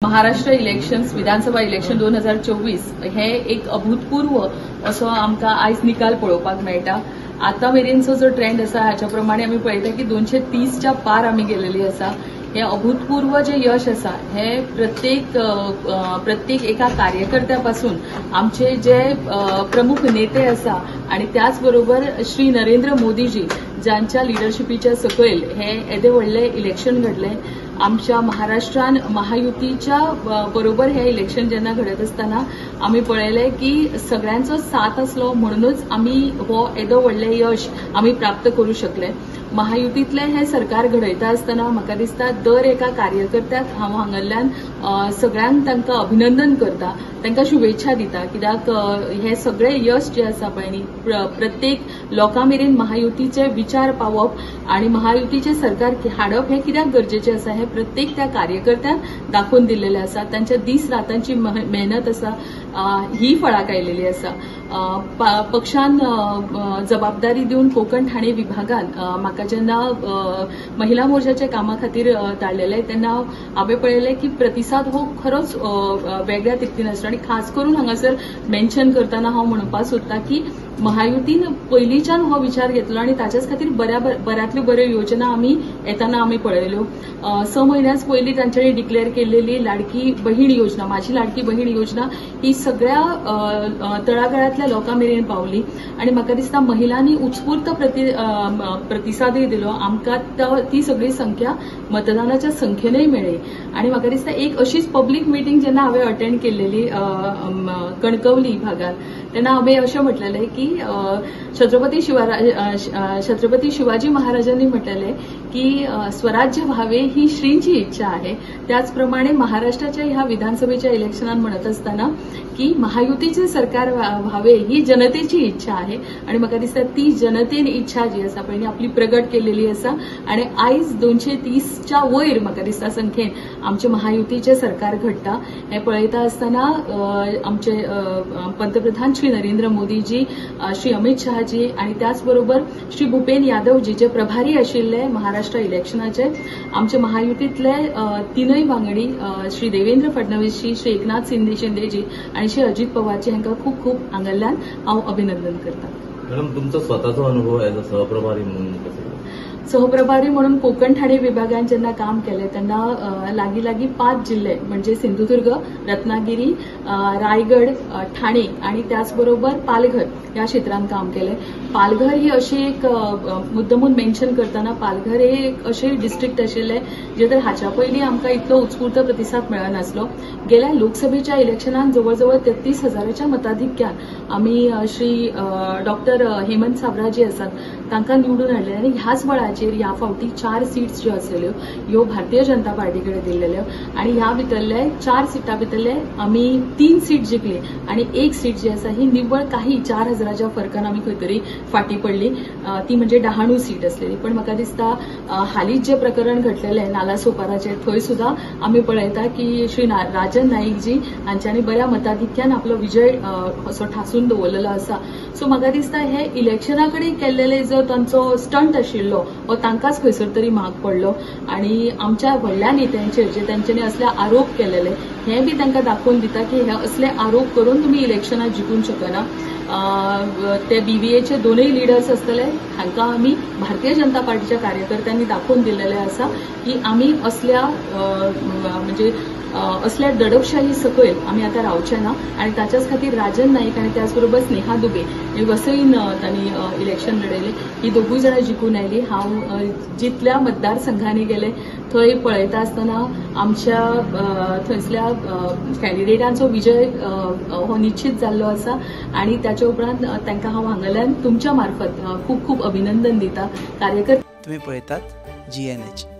Maharashtra elections विधानसभा election 2024 हे एक अभूतपूर्व असो आमकां आयज निकाल पळोवपाक मेळटा. आतां मेरेनचो जो ट्रेंड आसा हाच्या प्रमाणे आमी पळयता की 230च्या पार आमी गेलेली आसा. हे अभूतपूर्व जे यश आसा हे प्रत्येक एका कार्यकर्त्या पासून आमचे जे प्रमुख नेते आसा आणि त्याच बरोबर श्री नरेंद्र मोदीजी ज्यांच्या लिडरशिपीच्या सकयल हे येदे व्हडले इलेक्शन घडले. आमच्या महाराष्ट्रान महायुतीच्या बरोबर हे इलेक्शन जेन्ना घडत आसतना आमी पळयलें की सगळ्यांचो साथ आसलो म्हणूनच आमी हो येदो व्हडलें यश आमी प्राप्त करूं शकले. महायुतीतलें हें सरकार घडयता आसतना म्हाका दिसता दर एका कार्यकर्त्याक हांव हांगासरल्यान सगळ्यांक तांकां अभिनंदन करता, तांकां शुभेच्छा दिता. कित्याक हें सगळें यश जें आसा पळय न्ही प्रत्येक लोकां मेरेन महायुतीचे विचार पावप आनी महायुतीचें सरकार हाडप हें कित्याक गरजेचें आसा हें प्रत्येक त्या कार्यकर्त्यान दाखोवन दिल्लेलें आसा. तांच्या दीस रातांची मेहनत आसा ही फळाक आयलेली आसा. पक्षान जबाबदारी दिवन कोकण ठाणे विभागान म्हाका जेन्ना महिला मोर्चाच्या कामा खातीर धाडलेलें तेन्ना हांवें पळयलें की प्रतिसाद हो खरोच वेगळ्या तिकतीन आसलो. आनी खास करून हांगासर मेन्शन करतना हांव म्हणपाक सोदता की महायुतीन पयलींच्यान हो विचार घेतलो आनी ताच्याच खातीर बऱ्यांतल्यो बऱ्यो योजना आमी येताना आमी पळयल्यो. 6 म्हयन्याच पयलीं तांच्यांनी डिक्लेअर केल्लेली लाडकी बहीण योजना, माझी लाडकी बहीण योजना ही सगळ्या तळागाळांतल्या लोकां मेरेन पावली आनी म्हाका दिसता महिलांनी उत्स्फूर्त प्रतिसादूय दिलो. आमकां ती सगळी संख्या मतदानाच्या संख्येनय मेळ्ळी. आनी म्हाका दिसता एक अशीच पब्लीक मिटींग जेन्ना हांवें अटेंड केल्लेली कणकवली भागात तेन्ना हांवें अशें म्हटलेलें की छत्रपती शिवाजी महाराजांनी म्हटलेलें की स्वराज्य व्हावे ही श्रींची इच्छा आहे. त्याचप्रमाणे महाराष्ट्राच्या ह्या विधानसभेच्या इलेक्शनात म्हणत असताना की महायुतीचे सरकार व्हावे ही जनतेची इच्छा आहे. आणि म्हाका दिसता ती जनतेन इच्छा जी आसा पळय आपली प्रगट केलेली आसा आणि आयज 230च्या वयर म्हाका दिसता संख्येन आमचे महायुतीचे सरकार घडटा. हें पळयता आसतना आमचे पंतप्रधान श्री नरेंद्र मोदीजी, श्री अमित शहाजी आणि त्याचबरोबर श्री भूपेन यादवजी जे प्रभारी आशिल्ले महाराष्ट्र इलेक्शनाचे, आमचे महायुतीतले तिनूय वांगडी श्री देवेंद्र फडणवीसजी, श्री एकनाथ शिंदेजी आणि श्री अजित पवारजी हांकां खूब खूब हांगासरल्यान हांव अभिनंदन करता. मॅडम, तुमचो स्वताचो अनुभव एज अ सहप्रभारी म्हणून कसो? सहप्रभारी म्हणून कोकण ठाणे विभागान जेन्ना काम केलें तेन्ना लागीं लागीं 5 जिल्हे म्हणजे सिंधुदुर्ग, रत्नागिरी, रायगड, ठाणे आणि त्याचबरोबर पालघर ह्या क्षेत्रांत काम केलें. पालघर ही अशी एक मुद्दमून मेन्शन करतना पालघर हे एक अशें डिस्ट्रिक्ट आशिल्लें जे तर हाच्या पयलीं आमकां इतलो उत्स्फूर्त प्रतिसाद मेळनासलो. गेल्या लोकसभेच्या इलेक्शनान जवळ जवळ 33,000च्या मताधिक्यान आमी श्री डॉक्टर हेमंत साबरा जे आसात तांकां निवडून हाडले आनी ह्याच बळाचेर ह्या फावटी 4 सीट्स ज्यो आसलेल्यो ह्यो भारतीय जनता पार्टी कडेन दिल्लेल्यो आनी ह्या भितरले 4 सिटां भितरले आमी 3 सीट जिखली आनी 1 सीट जी आसा ही निव्वळ काही 4,000च्या फरकान आमी खंय तरी फाटी पडली, ती म्हणजे डहाणू सीट आसलेली. पण म्हाका दिसता हालींच जे प्रकरण घडलेलें नालासोपाराचें थंय सुद्दां आमी पळयता की श्री राजन नाईकजी हांच्यांनी बऱ्या मताधिक्यान आपलो विजय असो ठासून दवरलेलो आसा. सो म्हाका दिसता हे इलेक्शना कडेन केल्लेले जो तांचो स्टंट आशिल्लो हो तांकांच खंयसर तरी म्हाग पडलो आनी आमच्या व्हडल्या नेत्यांचेर जे तांच्यांनी असले आरोप केलेले हे बी तांकां दाखोवन दिता की हे असले आरोप करून तुमी इलेक्शनां जिखूंक शकना. ते बीव्हीएचे दोनूय लिडर्स आसतले हांकां आमी भारतीय जनता पार्टीच्या कार्यकर्त्यांनी दाखोवन दिल्लेले आसा की आमी असल्या म्हणजे असल्या दडपशाही सकयल आमी आतां रावचे ना. आनी ताच्याच खातीर राजन नाईक आनी त्याच बरोबर स्नेहा दुबे हे वसईन तांणी इलेक्शन लढयलें, ही दोगूय जाणां जिखून आयली. हांव जितल्या मतदारसंघांनी गेले थंय पळयता आसतना आमच्या थंयसल्या कॅन्डिडेटांचो विजय हो निश्चित जाल्लो आसा आनी ताच्या उपरांत तांकां हांव हांगासरल्यान तुमच्या मार्फत खूब खूब अभिनंदन दिता. कार्यकर्ते तुमी पळयतात GNH.